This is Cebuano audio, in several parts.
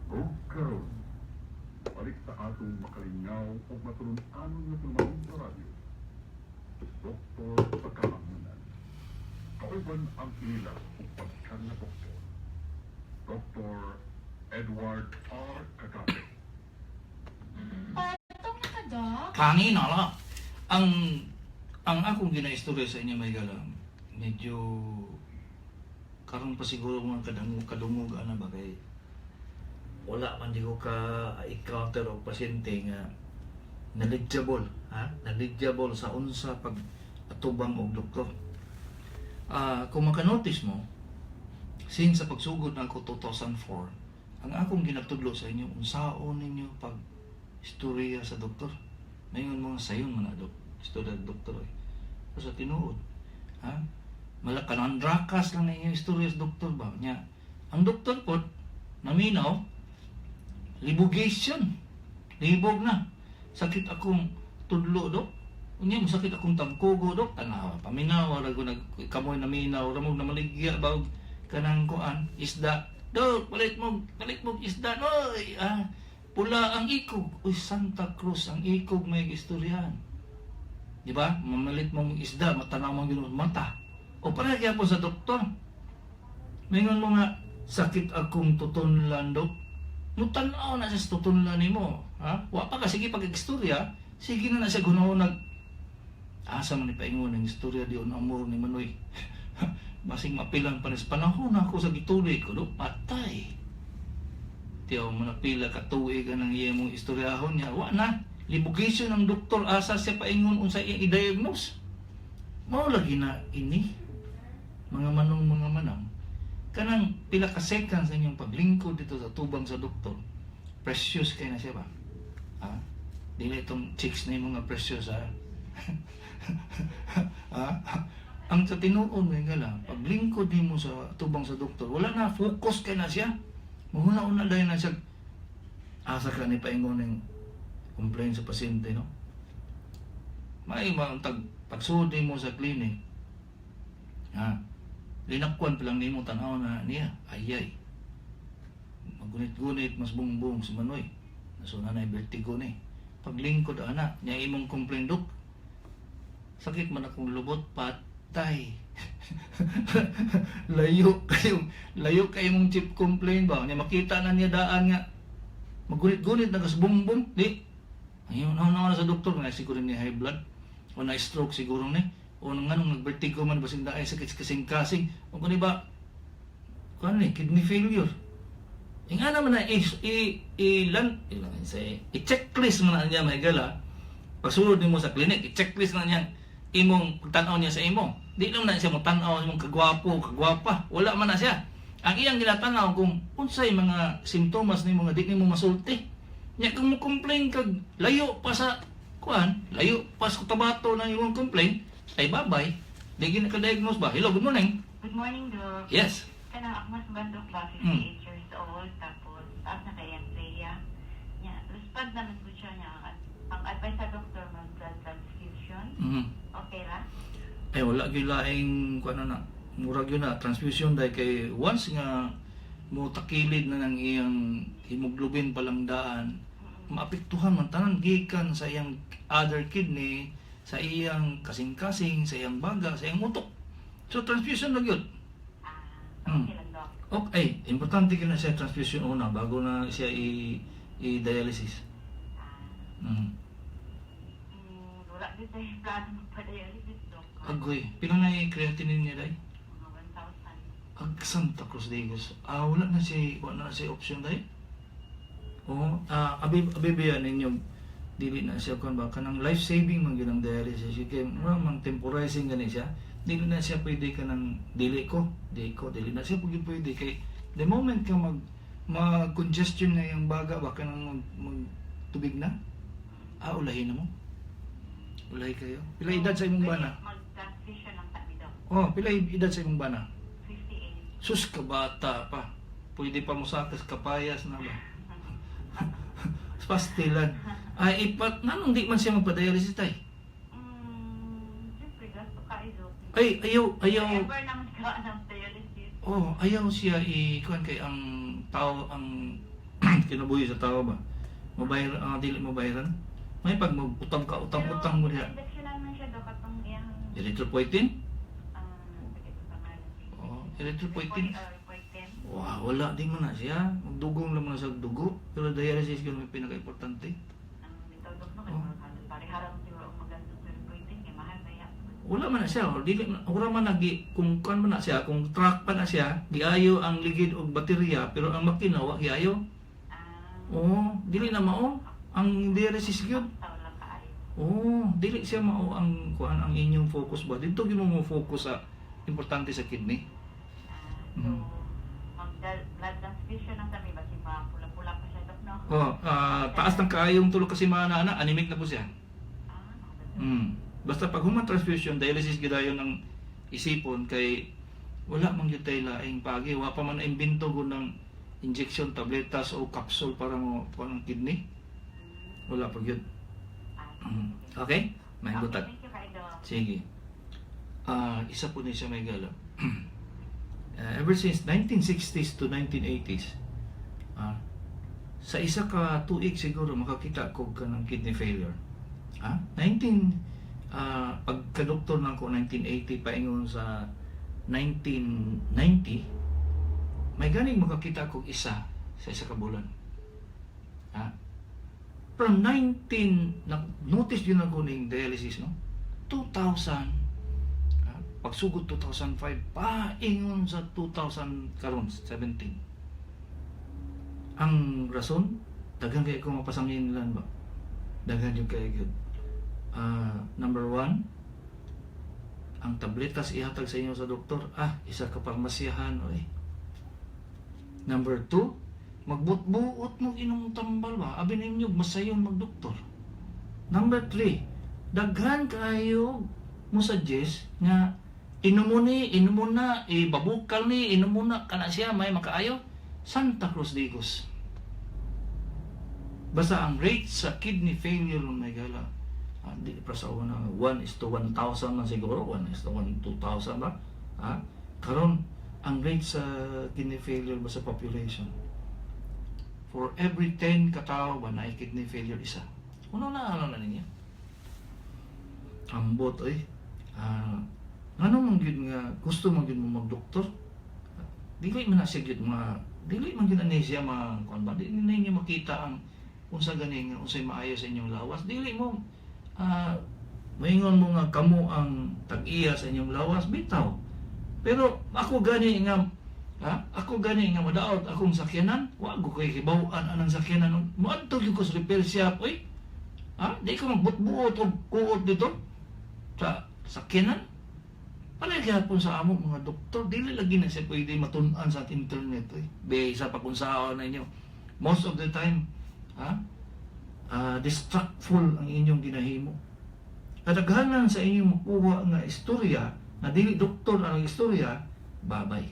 Ug karon, balik sa atong makalingaw ug matulun-anon nga tulumanon sa radyo, Doktor sa Kahanginan. Kauban ang ila ug pagkan nga doktor, Dr. Edward R. Cagape. Patong na ka, Doc? Kanina lang. Ang akong ginaistorya sa inyo, may gala, medyo karon pa siguro mga kadungog kadungog ana ba, kay wala man di ko ka encounter og pasyente nga knowledgeable, ha, knowledgeable sa unsa pag atubang og doktor. Kung makanotice mo, since sa pagsugod na ako 2004, ang akong ginatudlo sa inyo, unsaon ninyo pag istorya sa doktor. Ngayon mga sayon man na dok, istorya sa doktor eh. So, sa tinuod, ha? Malakanang rakas lang ninyo istorya sa doktor ba? Nya, ang doktor po, naminaw, libugation. Libog na. Sakit akong tudlo, dok. Unya, masakit akong tangkugo, dok. Tanawa, paminaw, ra ko nag kamoy naminaw, ramog na maligya ba og kanang kuan, isda. Dok, palit mo isda, noy. Ah, pula ang ikog. Uy, Santa Cruz, ang ikog may istoryahan. Di ba? Mamalit mong isda, matanaw mong yun mata. O para gyapon sa doktor. Mingon mo nga, "Sakit akong tutunlan, dok." Mutanaw na siya sa tutunlan nimo. Ha? Wa pa ka, sige pag istorya, sige na na siya gunaw nag asa man ni paingon ang istorya di on amor ni Manoy. Basing mapilan pa nis panahon ako sa gituloy ko, do, patay. Tiyaw mo na pila ka tuig ang iyang istoryahon niya. Wa na. Libugation ang doktor, asa siya paingon unsa iyang i-diagnose. Mao lagi na ini mga manong, mga manang, kanang pila ka seconds sa inyong paglingkod dito sa tubang sa doktor, precious kay na siya ba, ha? Dili itong chicks na yung mga precious, ha? Ha? Ang sa tinuod mo nga, paglingkod nimo sa tubang sa doktor, wala na, focus kay na siya. Mahuna-una dahil na siya, asa ka ni paingon ng complaint sa pasyente, no? May mga tag pagsudi mo sa clinic, ha? Linakwan pa lang nimo, tanaw na niya, ayay. Magunit-gunit, mas bungbong si Manoy. Naso na na vertigo ni. Paglingkod ana, niya imong complaint, "Dok. Sakit man akong lubot," patay. Layo kayo mong chief complaint ba? Niya makita na niya daan nga magunit-gunit na kas bungbong, di. Ayun, na na sa doktor nga siguro ni high blood o na stroke siguro ni o nang anong nagvertigo man, basing daay sakit sa kasing-kasing o kung ba kuan ni kidney failure. Yung ana man na i i i lan i, i, i checklist man na niya, may gala. Pagsulod nimo sa clinic, i-checklist na niya imong pagtan-aw niya sa imo. Di naman na siya mo tan-aw imong kagwapo, kagwapa. Wala man na siya. Ang iyang ginatanaw kung unsay mga simptomas nimo nga di nimo masulti. Nya kung mo complain kag layo pa sa kuan, layo pa sa Cotabato na imong complaint, ay babay. Di gina ka diagnose ba? Hello, good morning. Good morning, Doc. Yes. Kanang ako mas bandok ba, 58 years old, tapos taas na kay Andrea. Nya, luspad naman po siya niya. Ang advice sa doktor, mag blood transfusion. Okay ra? Ay, wala gyud laing kuan na. Murag yun na transfusion dahil kay once nga mo takilid na ng iyang hemoglobin palang daan, maapektuhan man tanan gikan sa iyang other kidney, sa iyang kasing-kasing, sa iyang baga, sa iyang utok. So transfusion na gyud. Ah, okay lang, Doc. Okay, importante gyud na siya transfusion una bago na siya i i-dialysis. Ah, wala din tayo plano magpa-dialysis, Doc. Agoy, pila na yung creatinine niya day? Mga 1,000. Ag Santa Cruz de Higos. Ah, wala na siya option day. Oo, abi abi ba ninyo, dili na siya kon ba kanang life saving man gyud ang dialysis kay mura mang temporizing gani siya. Dili na siya pwede kanang dili ko, di ko, dili na siya pwede pwede kay the moment ka mag mag congestion na yung baga ba, kanang mag tubig na. Ah, ulahin na mo. Ulahi kayo. Pila edad sa imong bana? Mag-transfusion lang kami, Doc. Oh, pila edad sa imong bana? 58. Sus, kabata pa. Pwede pa mo sakas kapayas na ba? Pastilan. Ay, ipat, nanong di man siya magpa-dialysis tay? Siyempre, gasto ka, eh, Doc. Ay, ayaw, ayaw. Ever naman ka ng dialysis. Oh, ayaw siya i kuan kay ang tao ang Kinabuhi sa tao ba? Mabayar ang dili mabayaran. May pag mag-utang ka, utang-utang mo diha. Injection naman siya, Dok, atong iyang Erythropoietin? Sakit sa pangalan. Oh, erythropoietin. Erythropoietin. Wow, wala din mo na siya. Magdugong lang mo na sa dugo. Pero dialysis yun ang pinaka-importante. Ang bitaw, Dok, no, kay Oh. mga pareharam siguro ang maganda sa erythropoietin kay mahal kaya. Wala man na siya. O, dili wala man nagi kung kuan man na siya, kung truck pa na siya, giayo ang ligid og baterya pero ang makina wa giayo. Ah, Oo, dili na mao ang dialysis gyud. tao lang kaayo. Oo, dili siya mao ang kuan ang inyong focus ba. Dito gyud mo focus sa importante sa kidney. Ah, so, mag blood transfusion lang kami basi mapula-pula pa siya, Dok, no? Oh, taas ng kaayong tulo kasi mga ana, anemic na po siya. Ah, nakadagdag. Basta pag human transfusion, dialysis gyud dayon ang isipon kay wala man gyud tay laing pagi, wa pa man imbento gud ng injection tabletas o capsule para mo kuan ang kidney. Wala pa gyud. Ah, sige. Okay? May Okay, butag. thank you kay Dok. Sige. Isa po ni siya may gala. Ever since 1960s to 1980s, sa isa ka tuig siguro makakita ko ka ng kidney failure. 19 pagka-doktor na ako 1980 paingon sa 1990, may ganing makakita ko isa sa isa ka bulan. From 19 na notice yun ako ning dialysis, no? 2000, pagsugod 2005 paingon sa 2000 karon 17. Ang rason, daghan kay ko mapasanginlan ba, daghan yung kay gyud. Number one, ang tabletas ihatag sa inyo sa doktor, isa ka parmasyahan oy. Number two, magbutbuot mo inom tambal ba, abi ninyo masayon magdoktor. Number three, daghan kaayo mo suggest nga inumo ni, inumo na, ibabukal ni, inumo na, kana siya may makaayo. Santa Cruz Digos. Basta ang rate sa kidney failure may gala, di pa sa una, 1 is to 1,000 man siguro, 1 is to 1, 2,000 ba? Karon ang rate sa kidney failure ba sa population, for every 10 katao ba na kidney failure isa. Uno na ano na ninyo. Ambot oy. Ngano man gyud nga gusto man gyud mo magdoktor? Dili man na siya gyud ma dili man gyud ani siya ma kuan ba, dili na ninyo makita ang unsa gani nga unsay maayo sa inyong lawas. Dili mo moingon mo nga kamo ang tag-iya sa inyong lawas bitaw. Pero ako gani nga ako gani nga madaot akong sakyanan, wa ko kay hibaw-an anang sakyanan. Moadto gyud ko sa repair shop oy. Di ko magbutbuot og kuot dito sa sakyanan. Palay gihapon sa amo mga doktor, dili lagi na siya pwede matun-an sa internet oy. Bisa pa kung saan na inyo. Most of the time, distractful ang inyong ginahimo. Kadaghanan sa inyong makuha nga istorya na dili doktor ang istorya, babay.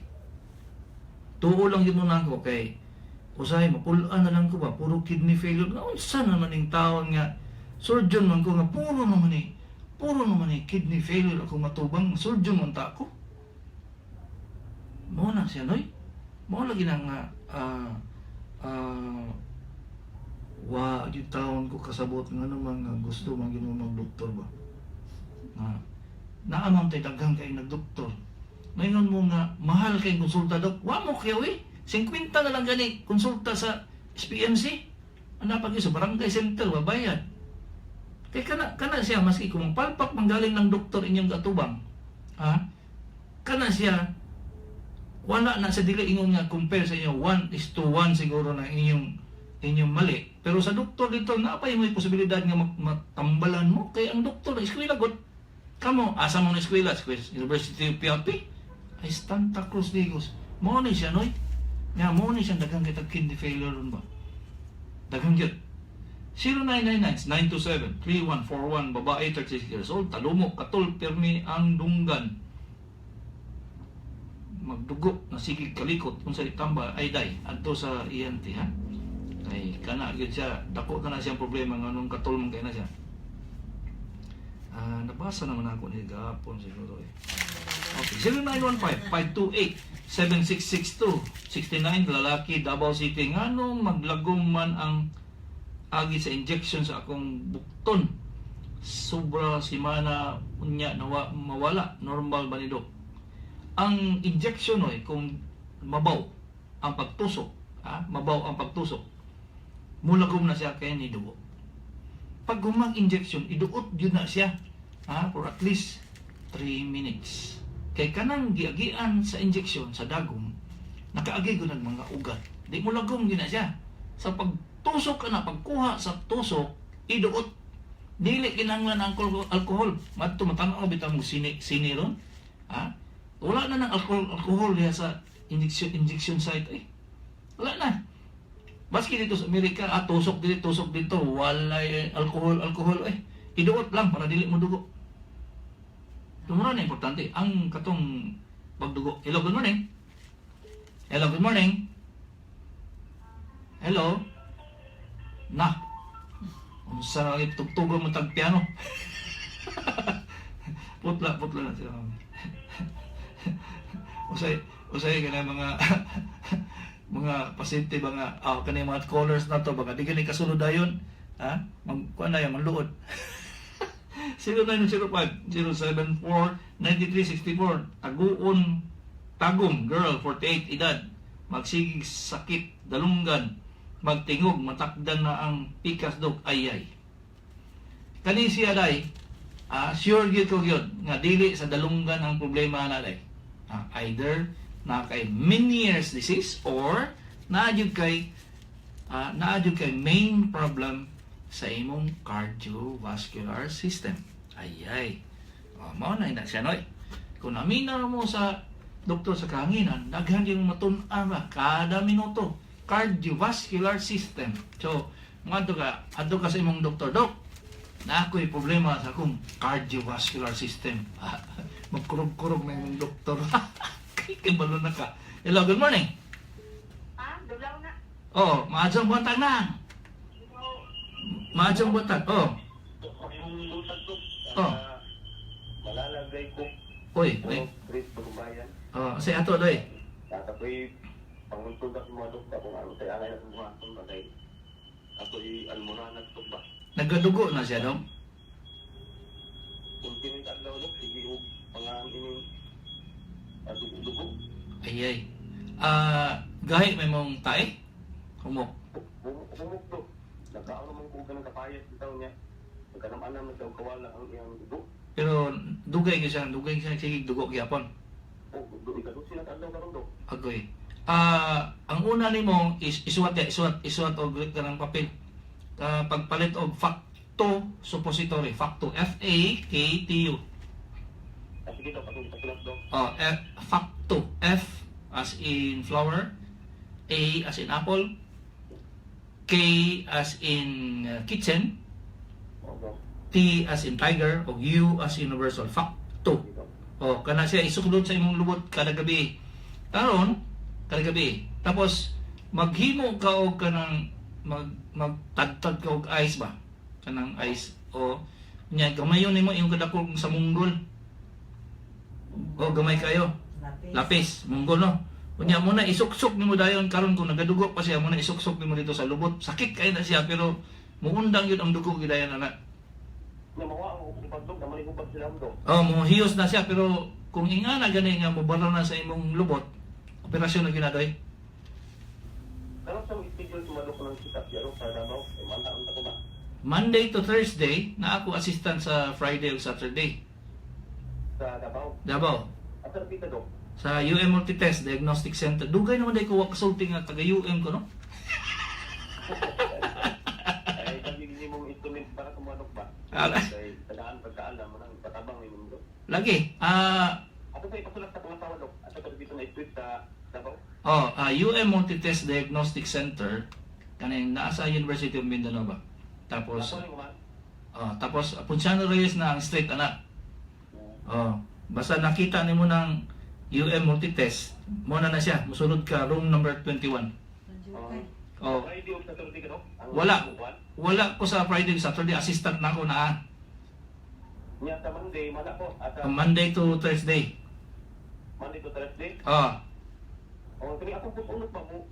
Tuo lang yun muna ako kay usahay mapulaan na lang ko ba puro kidney failure nga unsa naman ning taon nga surgeon man ko nga puro naman ni kidney failure ako matubang, surgeon man ta ako. Mo na siya noy, mo lagi na nga wa yung taon ko kasabot nga naman nga gusto man gyud mo magdoktor ba nga naa man tay daghan kay nagdoktor. Maingon mo nga mahal kay konsulta, dok, wa mo kayo eh 50 na lang gani konsulta sa SPMC ana pag sa barangay center wa bayad kay kana kana siya. Maski kung palpak manggaling ng doktor inyong katubang, kana siya wala na sa dili ingon nga compare sa inyo 1 is to 1 siguro na inyong inyong mali, pero sa doktor dito naa pa yung may posibilidad nga matambalan mo kay ang doktor eskwela god. Kamo asa mo na eskwela? Eskwela University of PRP ay Santa Cruz Digos. Mo ni siya noy nga mo ni siya daghang kitag kidney failure ron ba, daghang gyud. 0999-927-3141, babae, 36 years old, talumok, katol, pirmi ang dunggan, magdugo na sige kalikot, unsa itamba ay day adto sa ENT ha, kay kana gyud siya dako kana siyang problema nganong katol man kay na siya. Nabasa naman ako ni gahapon siguro eh. Okay, 0915-528-7662. 69, lalaki, Davao City. Ngano maglagom man ang agi sa injection sa akong bukton? Sobra simana, unya nawa, mawala. Normal ba ni, Dok? Ang injection oy, kung mabaw ang pagtusok, ha? Mabaw ang pagtusok, mulagom na siya kay ni dugo. Pag humang injection, iduot yun na siya, ha? For at least 3 minutes. Kay kanang giagian sa injection sa dagom, nakaagi gud ang mga ugat. Di mo lagom gyud na siya. Sa pagtusok ka na, pagkuha sa tusok, iduot. Dili kinahanglan ang alcohol. Alcohol. Madto matanaw bitaw mo sini sini ron. Ha? Wala na ng alcohol alcohol diha sa injection injection site eh. Wala na. Maski dito sa Amerika, tusok dito, walay alcohol, alcohol eh. Iduot lang para dili mo dugo. Tumura na importante ang katong pagdugo. Hello, good morning. Hello, good morning. Hello. Na. Unsa na lagi tugtugon mo tag piano? Putla, putla na sila, mami. Usay, usay ka na mga mga pasyente ba nga kani mga callers na to baka di gani kasunod dayon, ha, mag kuan na yan, manluod. 0905 074 9364. Taguon, Tagum girl, 48 edad, magsigig sakit dalunggan, magtingog, matakdan na ang pikas, Dok. Ayay, kani siya day, sure gyud ko gyud nga dili sa dalunggan ang problema na day. Either na kay Meniere's disease or naa jud kay main problem sa imong cardiovascular system. Ayay. Oh, mao na ina siya noy. Kung naminaw mo sa doktor sa kahanginan, daghan yung matun-an ba kada minuto. Cardiovascular system. So, ngadto ka, adto ka sa imong doktor, "Dok, na ako'y problema sa akong cardiovascular system." Magkurog-kurog na imong doktor. Kay kabalo na ka. Hello, good morning. Ah, dulaw na. Oh, maadyong buntag na. Maadyong buntag. Oh. Yung buntag ko, Oh. malalagay ko. Uy, uy. Ano, Chris Bagumbayan. Oh, say ato doy. Tatapoy, panguntuga sa mga doktor kung ano tayo angay na buhaton ba kay ako'y almoranas ko ba. Nagadugo na siya, no? Kung tinitag daw dok, sige og pangang ining dugo-dugo. Ay, ay. Gahi may mong tae? Humok. Humok do. Nagkaon naman ko ng kapayas bitaw niya. Nagkanam-anam na siya og kawala ang iyang dugo. Pero dugay siya sige dugo gyapon. O, dugo ikadusi na adlaw karon dok. Agoy. Ang una nimo is isuwat ya, isuwat, isuwat og kanang papel. Pagpalit og Faktu suppository, Faktu, F A K T U. Sige dok, akong ipasulat dok. Oh, F, Faktu, F as in flower, A as in apple, K as in kitchen, O, dok. T as in tiger, o U as in universal. Faktu. Sige, dok. O, kana siya isuklod sa imong lubot kada gabi. Karon, kada gabi. Tapos maghimo ka og kanang magtadtad ka og ice ba? Kanang ice o nya gamayon nimo imong kadakol sa munggol. O gamay kayo. Lapis. Lapis, munggol no. Unya mo na isuksok nimo dayon karon kung nagadugo pa siya mo na isuksok nimo dito sa lubot. Sakit kay na siya pero muundang yun ang dugo gidayon ana. Nya makuha ang hubad dok, naman hubad sila dok. Oh, mo hiyos na siya pero kung ingana gani nga mobara na sa imong lubot, operasyon na ginadoy. Karon sa schedule sumadok ng sikap yaro sa Davao, eh, manta unta ko ba? Monday to Thursday na ako assistant, sa Friday o Saturday. Sa Davao. Davao. Asa ra kita dok? Sa UM Multitest Diagnostic Center. Dugay naman day ko wa kasulti nga taga UM ko no. Ay kami ni mong instrument para kumadok ba? Ala. Kay tagaan pagkaalam mo nang patabang ni mundo. Lagi. Ato sa ipasulat sa kong asawa dok. Ato ka dito na street sa Davao. Oh, UM Multitest Diagnostic Center kaning naa sa University of Mindanao ba. Tapos Ako ni kuman. oh, tapos Ponciano Reyes na ang street ana. Oh, basta nakita nimo ng UM Multitest, mo na na siya, musulod ka room number 21. Nandiyo kay. Oh, Friday o Saturday ka dok? Ang Wala. buwan? Wala ko sa Friday, Saturday, assistant na ako na. Nya sa Monday mana ko asa Monday to Thursday. Monday to Thursday. Ah. Oh, kani akong puson ba mo?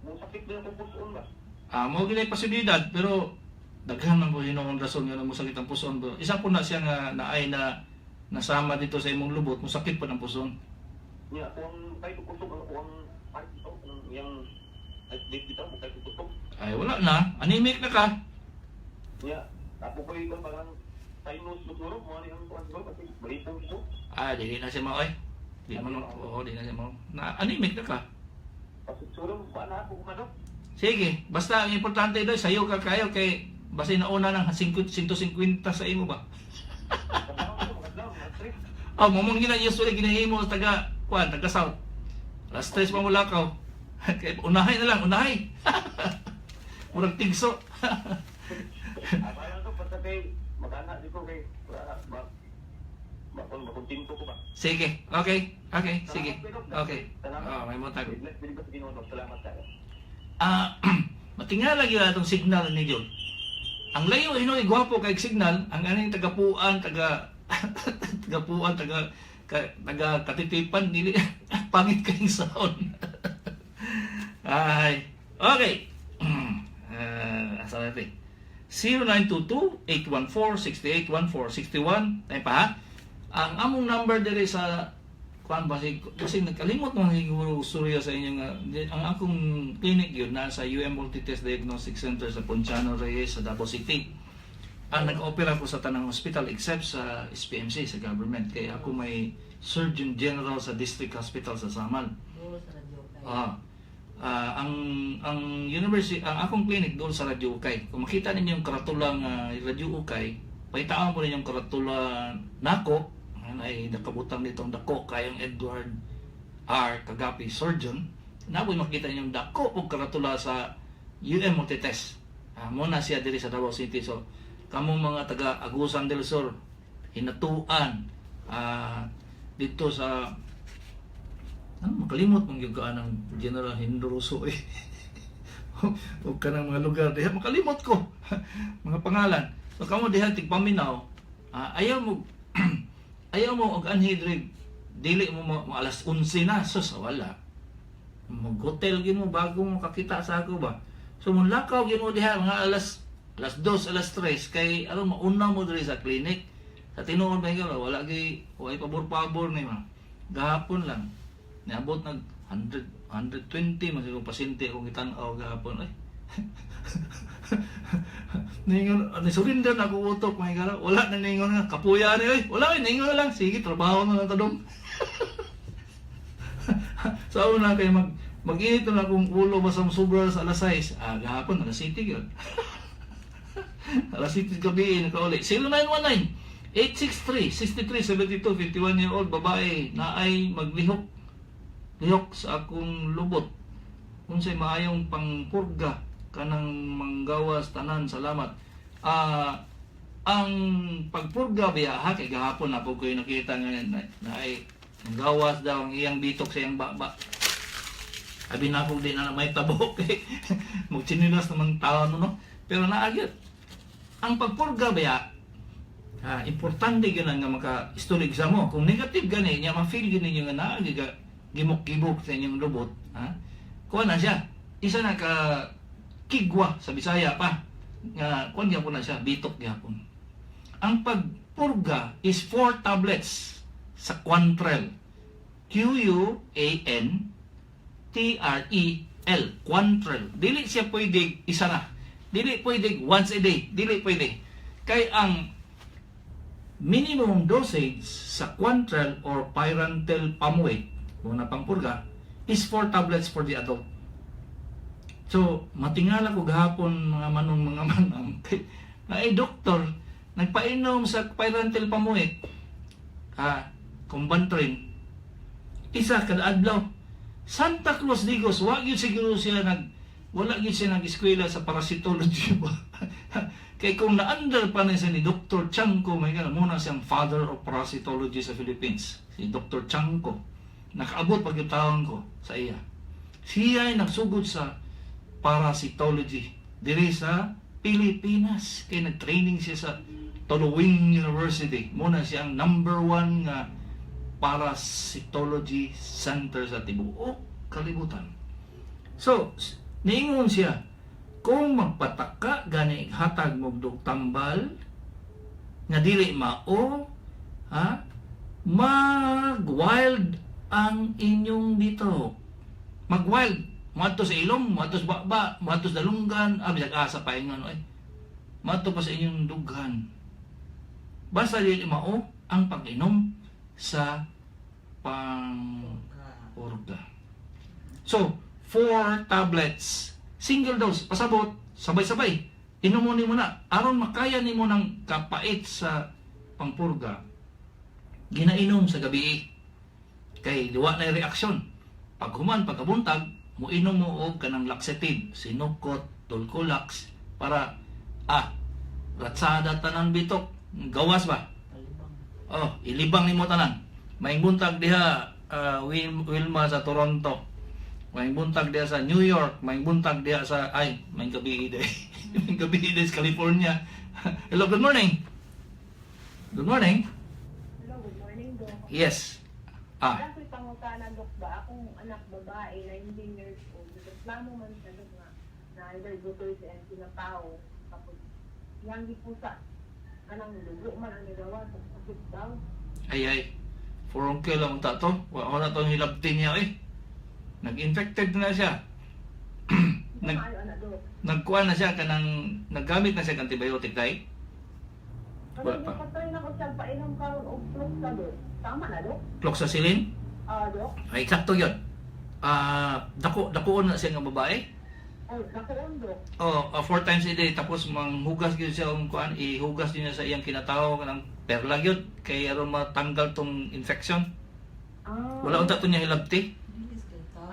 Mo sakit na akong puson ba? Ah, mo ginay posibilidad, pero daghan man po hinuon rason nga mosakit ang puson, bro. Isa po na siya nga naay na nasama dito sa imong lubot, mosakit po ng puson. Nya ako ang kay kusog ang ako ang heart ito ang iyang heart rate bitaw mo kay kusog. Ay, wala na, anemic na ka. Nya ako koy kon parang sinus siguro mo ani ang kuan siguro kasi balipong ko. Ah, dili na siya mao ay. Di man, oo, di na siya mao. Na anemic na ka. Kasi siguro ba na ako kumano? Sige, basta ang importante doy, sayo ka kayo kay basta nauna ng 50 150 sa imo ba. Kasama ko makadlaw, mga trip. Oh, mo mong gina usually ginahimo sa taga kuan, taga south. Alas 3 pa mo lakaw. Kay unahay na lang, unahay. Murag tigso. Akala ko basta kay magana di ko kay wala ba ba makontento ko ba. Sige, okay, sige. Okay. Salamat. Oh, may mutag. Bless ba sa Ginoo, Dok? Salamat tayo. Ah, matingala gyud atong signal ni Jol. Ang layo hinoy gwapo kay signal, ang aning tagapuan, taga tagapuan, taga ka, taga katitipan dili pangit kay sound. Ay. Okay. Asa natin? 0922-814-6814-61. Tayo pa ha? Ang among number diri sa kuan ba si kasi nagkalimot man siguro surya sa inyo nga ang akong clinic yun nasa UM Multitest Diagnostic Center sa Ponciano Reyes sa Davao City. Ang nag-opera ko sa tanang hospital except sa SPMC, sa government, kaya ako may Surgeon General sa District Hospital sa Samal. Dool sa radyo kay. Ah, ang university, ang akong clinic doon sa Radyo Ukay. Kung makita ninyo yung karatula nga Radyo Ukay, pahitaan mo ninyo yung karatula nako, yan ay nakabutang nitong dako kayong Edward R. Kagapi Surgeon. Napoy makita ninyong dako og karatula sa UM Multitest. Ah, mo na siya diri sa Davao City. So, kamo mga taga Agusan del Sur, Hinatuan, dito sa ano, makalimot mong yung ng General Hindroso eh. O kanang mga lugar diha makalimot ko mga pangalan. So kamo diha tigpaminaw, ayaw mo ayaw mo og anhi diri, dili mo alas 11 na, sus, wala. Mag-hotel gyud mo bago mo kakita sa ako ba. So munlakaw gyud mo diha mga alas alas 2, alas 3 kay aron mauna mo diri sa clinic. Sa tinuod ba ikaw, wala gyud way pabor-pabor ni ma. Gahapon lang niabot nag 100 120 man siguro pasyente akong gitan-aw gahapon ay. Ningon, ni surrender na ako utok mga higala. Wala na ningon nga kapuya ni oy. Wala ay, ningon na lang, sige, trabaho na lang ta dong. Sa una kay mag-init na akong ulo basta sobra sa alas 6. Ah, gahapon alas 7 gyud. Alas 7 gabi nakauli. 0919 863 63 72, 51 year old babae na ay maglihok lihok sa akong lubot. Unsay maayong pangpurga kanang manggawas tanan, salamat. Ah, ang pagpurga biya ha, kay gahapon ako ko nakita nga na ay gawas daw ang iyang bitok sa iyang baba. Abi na ako di na may tabo kay magtsinilas naman tao no, no. Pero naagyot. Ang pagpurga biya ha, importante gyud nga maka-story sa mo. Kung negative gani niya, ma-feel gyud ninyo nga naa gyud ka gimok-gibok sa inyong lubot, ha? Kuha na siya. Isa na ka kigwa sa Bisaya pa. Nga kuan gyapon na siya, bitok gyapon. Ang pagpurga is 4 tablets sa Quantrel. Q U A N T R E L, Quantrel. Dili siya pwede isa na. Dili pwede once a day. Dili pwede. Kay ang minimum dosage sa Quantrel or Pyrantel Pamoate, kung na pangpurga, is 4 tablets for the adult. So, matingala ko gahapon mga manong mga manang. Na ay doktor, nagpainom sa Pyrantel Pamoate, Combantrin, isa kada adlaw. Santa Cruz Digos, wa gyud siguro siya wala gyud siya nag-eskwela sa parasitology ba. Kay kung na-under pa na siya ni Dr. Chanco, may gana muna siyang father of parasitology sa Philippines, si Dr. Chanco. Nakaabot pag yung taon ko sa iya. Siya ay nagsugod sa parasitology diri sa Pilipinas. Kay nag-training siya sa Toluwing University. Muna siya ang number one nga Parasitology Center sa tibuok kalibutan. So, niingon siya, kung magpataka gani hatag mo og tambal nga dili mao, ha, mag-wild ang inyong bitaw. Mag-wild. Moadto sa ilong, moadto sa baba, moadto sa dalunggan, bisag asa pa ingon oy. Moadto pa sa inyong dughan. Basta dili mao ang pag-inom sa pang-urga. So, four tablets. Single dose, pasabot, sabay-sabay. Inumo nimo na aron makaya nimo ng kapait sa pangpurga. Ginainom sa gabi kay liwa na yung reaksyon. Pag human, pagkabuntag, muinom mo og kanang laxative, Sinukot, Dulcolax, para, ratsada tanan bitok, gawas ba? Oh, ilibang nimo tanan. Maing buntag diha Wilma sa Toronto. Maing buntag diha sa New York, maing buntag diha sa ay, maing gabi day. Maing gabi day sa California. Hello, good morning. Good morning. Hello, good morning, Dok. Yes. Wala ko'y pangutana, Dok, ba? Akong anak babae, 19 years old. Reklamo man siya, Dok, nga na either gutoy siya ang kinatao. Tapos, yang gipusa. Kanang dugo man ang nagawa sa sakit daw. Ay ay. Furunkel lang ta to. Wa na tong hilabti niya eh. Nag-infected na siya. Hindi maayo, anak, Dok. Nagkuan na siya kanang naggamit na siya ng antibiotic dai. Wala Kanang pa. ipatry na ko siya painom karon og Floxa, Dok. Tama na, Dok? Cloxacillin. Ah, Dok? Ay, sakto 'yun. Dakuon na siya nga babae. Oh, nakuon, Dok. Oh, four times a day, tapos manghugas gyud siya og kuan, ihugas din niya sa iyang kinatawo kanang perla gyud kay aron matanggal tong infection. Ah. Wala unta to niya hilabti.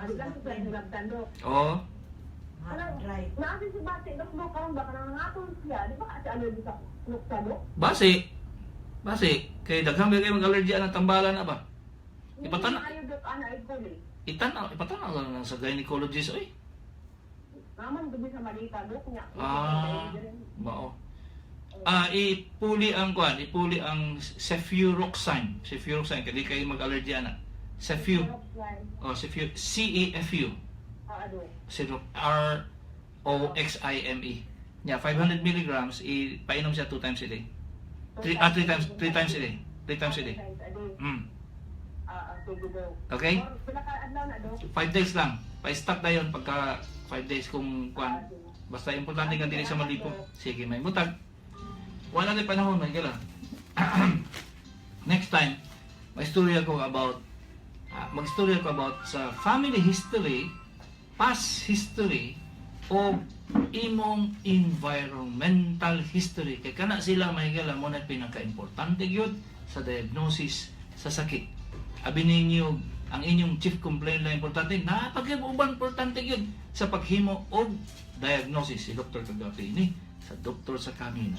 Ano lang siya hilabtan, Dok? Oo. Kanang, naasi si Bati, Dok, mo karon ba? Kanang nangatol siya. Di ba kasi allergy sa Floxa, Dok? Base. Base kay daghan ba kay mag-allergy ang tambalan na ba? Hindi Ipatana maayo, Dok, ana, ay kuli. Ipatanaw lang sa gynecologist oy. Naman gabi sa malita, Dok, niya. Ah, mao. Ipuli ang kuan, ipuli ang cefuroxime. Cefuroxime kay di kay mag-allergy ana. Cefu. Oh, Cefu C E F U. Ah, Dok. Cefu R O X I M E. Yeah, 500 milligrams ipainom siya two times a day. Three times a day. Three times a day. Three times a day. Ah, sige, Dok. Okay? Or, pila ka adlaw na, Dok? 5 days lang. Pa-stop na yun pagka 5 days kung kuan. Ah, sige. Basta importante nga dili sa malipo. Sige, may butag. Wala na panahon, may gala. Next time, magstorya ko about sa family history, past history, o imong environmental history. Kay kana sila may gala mo na pinaka-importante gyud sa diagnosis sa sakit. Abi ninyo ang inyong chief complaint na importante, napag uban importante gyud sa paghimo og diagnosis. Si Dr. Kagapi ni sa Doktor sa Kamino.